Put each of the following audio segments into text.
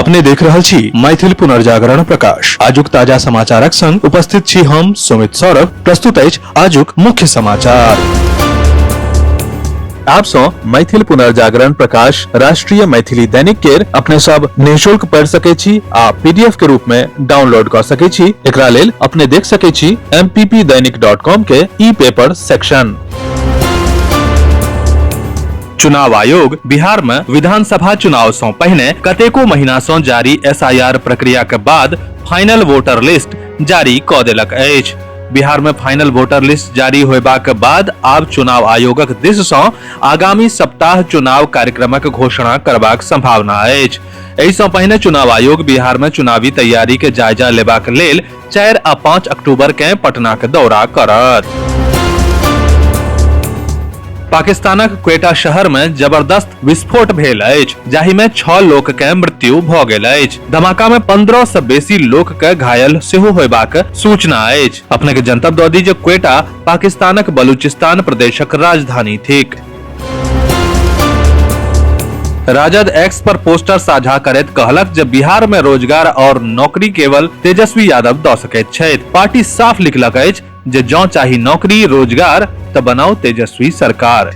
अपने देख रहल छी मैथिल पुनर्जागरण प्रकाश। आजुक ताजा समाचारक संग उपस्थित छी हम सुमित सौरभ। प्रस्तुत अछि आजुक मुख्य समाचार। आप सौ मैथिल पुनर्जागरण प्रकाश राष्ट्रीय मैथिली दैनिक केर अपने सब निःशुल्क पढ़ सके छी आ पीडीएफ के रूप में डाउनलोड कर सके छी। एकरा लेल अपने देख सके छी mppdainik.com के ई पेपर सेक्शन। चुनाव आयोग बिहार में विधानसभा चुनाव सं पहिने कतेको महीना सं जारी एसआईआर प्रक्रिया के बाद फाइनल वोटर लिस्ट जारी क देलक अछि। बिहार में फाइनल वोटर लिस्ट जारी होयबाक बाद आब चुनाव आयोगक दिस सं आगामी सप्ताह चुनाव कार्यक्रमक घोषणा करबाक संभावना अछि। एहि सं पहिने चुनाव आयोग बिहार में चुनावी तैयारी के जायजा लेबाक लेल 4 आ 5 अक्टूबर के पटना के दौरा करत। पाकिस्तानक क्वेटा शहर में जबरदस्त विस्फोट भेल अछि, जाहि में 6 लोक के मृत्यु भ गेल अछि। धमाका में 15 से बेसी लोक के घायल सेहो होयबाक सूचना अछि। अपने के जनतब दऽ दी जे क्वेटा पाकिस्तानक बलूचिस्तान प्रदेशक राजधानी थिक। राजद एक्स पर पोस्टर साझा करैत कहलक जे बिहार में रोजगार और नौकरी केवल तेजस्वी यादव दऽ सकैत छथि। पार्टी साफ लिखलक अछि जे जँ चाही नौकरी रोजगार तऽ बनाउ तेजस्वी सरकार।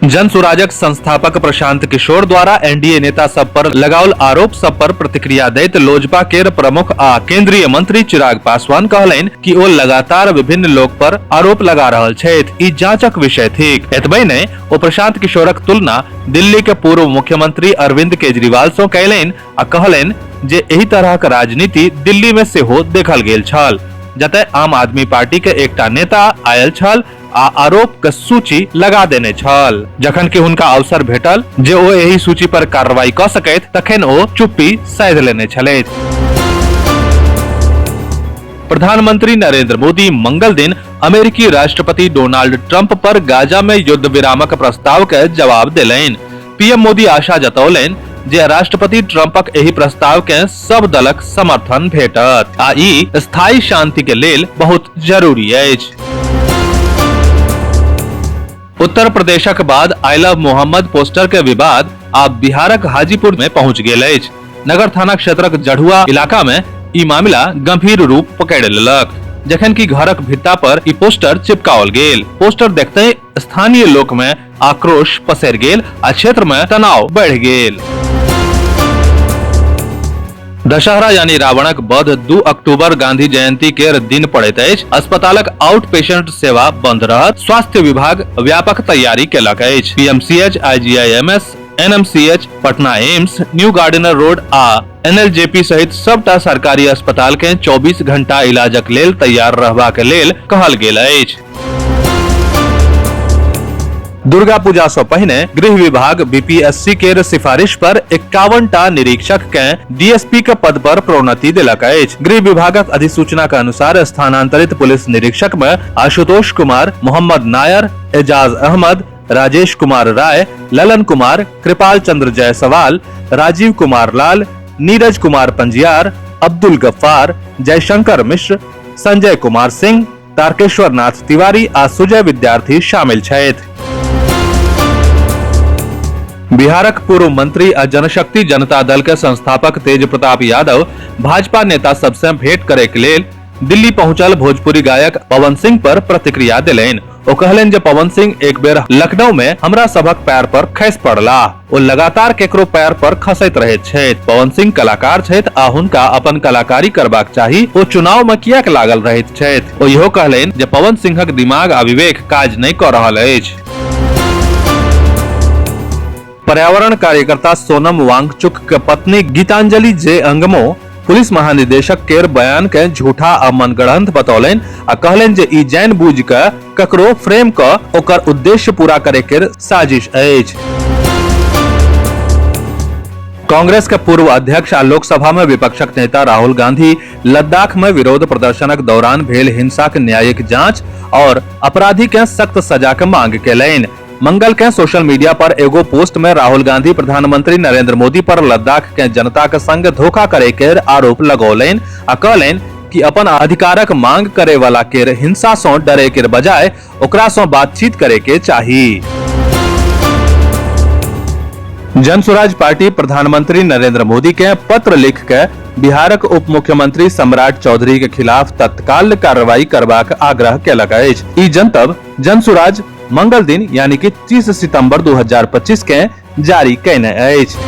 जन सुराजक संस्थापक प्रशांत किशोर द्वारा एनडीए नेता सब पर लगाओल आरोप सब पर प्रतिक्रिया दैत लोजपा केर प्रमुख आ केंद्रीय मंत्री चिराग पासवान कहलनि कि ओ लगातार विभिन्न लोक पर आरोप लगा रहल छथि, ई जांचक विषय थिक। एतबे नहि, ओ प्रशांत किशोरक तुलना दिल्ली के पूर्व मुख्यमंत्री अरविंद केजरीवाल सँ कयलनि आ कहलनि जे एहि तरहक राजनीति दिल्ली मे सेहो देखल गेल छल, जतय आम आदमी पार्टी के एकटा नेता आयल छल आ आरोप के सूची लगा देने छल। जखन कि हुनका अवसर भेटल जे ओ एहि सूची पर कार्रवाई क सकैत, तखन ओ चुप्पी साधि लेने छलथि। प्रधानमंत्री नरेंद्र मोदी मंगल दिन अमेरिकी राष्ट्रपति डोनाल्ड ट्रंप पर गाजा में युद्ध विरामक प्रस्ताव के जवाब देलनि। पीएम मोदी आशा जतौलनि जे राष्ट्रपति ट्रंपक एहि प्रस्ताव के सब दलक समर्थन भेटत आ ई स्थायी शांति के लेल बहुत जरूरी अछि। उत्तर प्रदेशक बाद I love Mohammad poster के विवाद आब बिहारक हाजीपुर में पहुंच गेल अछि। नगर थाना क्षेत्रक जढ़ुआ इलाका में ई मामला गंभीर रूप पकड़ लेलक, जखन कि घरक भित्ता पर ई पोस्टर चिपकाओल गेल। पोस्टर देखते स्थानीय लोक में आक्रोश पसरि गेल आ क्षेत्र में तनाव बढ़ि गेल। दशहरा यानी रावणक वध 2 अक्टूबर गांधी जयंती के दिन पड़ैत अछि। अस्पतालक आउट पेशेंट सेवा बंद रहत। स्वास्थ्य विभाग व्यापक तैयारी केलक अछि। PMCH, IGIMS, NMCH, Patna AIIMS, new Gardiner road आ एनएलजेपी सहित सबटा सरकारी अस्पताल के 24 घंटा इलाजक लेल तैयार रहबाक लेल कहल गेल अछि। दुर्गा पूजा से पहिने गृह विभाग बीपीएससी के सिफारिश पर 51 टा निरीक्षक के डीएसपी के पद पर प्रोन्नति देलक अछि। गृह विभागक अधिसूचना के अनुसार स्थानांतरित पुलिस निरीक्षक में आशुतोष कुमार, मोहम्मद नायर, एजाज अहमद, राजेश कुमार राय, ललन कुमार, कृपाल चंद्र जायसवाल, राजीव कुमार लाल, नीरज कुमार पंजियार, अब्दुल गफ्फार, जयशंकर मिश्र, संजय कुमार सिंह, तारकेश्वर नाथ तिवारी आ सुजय विद्यार्थी शामिल छथि। बिहारक पूर्व मंत्री आ जनशक्ति जनता दल के संस्थापक तेज प्रताप यादव भाजपा नेता सबसे भेंट करे के लेल दिल्ली पहुंचल भोजपुरी गायक पवन सिंह पर प्रतिक्रिया देलनि। ओ कहलनि जे पवन सिंह एक बेर लखनऊ में हमरा सभक पैर पर खसि पड़लाह। ओ लगातार केकरो पैर पर खसैत रहैत छथि। पवन सिंह कलाकार छथि आ हुनका अपन कलाकारी करबाक चाही। ओ चुनाव में किएक लागल रहैत छथि? ओ इहो कहलनि जे पवन सिंहक दिमाग आ विवेक काज नहि कऽ रहल अछि। पर्यावरण कार्यकर्ता सोनम वांगचुक के पत्नी गीतांजलि जे अंगमो पुलिस महानिदेशक केर बयान के झूठा आ मनगढ़ंत बतौलनि आ कहलनि जे ई जानि बुझि कऽ ककरो फ्रेम कऽ ओकर उद्देश्य पूरा करे केर साजिश अछि। कांग्रेस के पूर्व अध्यक्ष आ लोकसभा में विपक्षक नेता राहुल गांधी लद्दाख में विरोध प्रदर्शनक दौरान भेल हिंसाक न्यायिक जांच और अपराधी के सख्त सजा के मांग केलनि। मंगल के सोशल मीडिया पर एगो पोस्ट में राहुल गांधी प्रधानमंत्री नरेंद्र मोदी पर लद्दाख के जनता के संग धोखा करे के आरोप लगौलनि आ कहलनि कि अपन अधिकारक मांग करे वाला केर हिंसा सं डरे के बजाय ओकरा सं बातचीत करे के चाही। जन सुराज पार्टी प्रधानमंत्री नरेंद्र मोदी के पत्र लिख के बिहारक उप मुख्यमंत्री सम्राट चौधरी के खिलाफ तत्काल कार्रवाई करबाक आग्रह केलक अछि। ई जनतब जन सुराज मंगल दिन यानी कि 30 सितंबर 2025 के जारी केने अछि।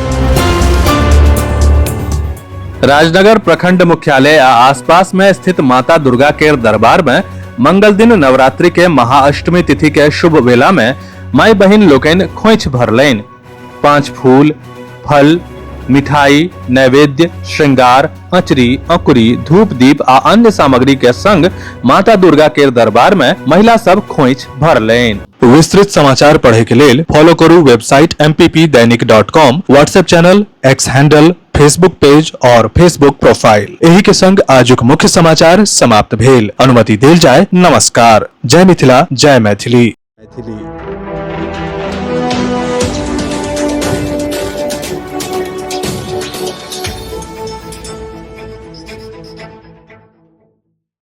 राजनगर प्रखंड मुख्यालय आ आसपास में स्थित माता दुर्गा के दरबार में मंगल दिन नवरात्रि के महाअष्टमी तिथि के शुभ वेला में माई बहिन लोकनि खोइछ भरलनि। पांच फूल, फल, मिठाई, नैवेद्य, श्रृंगार, अचरी, अकुरी, धूप दीप आ अन्य सामग्री के संग माता दुर्गा के दरबार में महिला सब खोइछ भरलनि। विस्तृत समाचार पढ़े के लेल फॉलो करू website mppdainik.com, WhatsApp channel, X handle, Facebook page और फेसबुक प्रोफाइल। एही के संग आजुक मुख्य समाचार समाप्त भेल। अनुमति देल जाय। नमस्कार। जय मिथिला, जय मैथिली। मैथिली।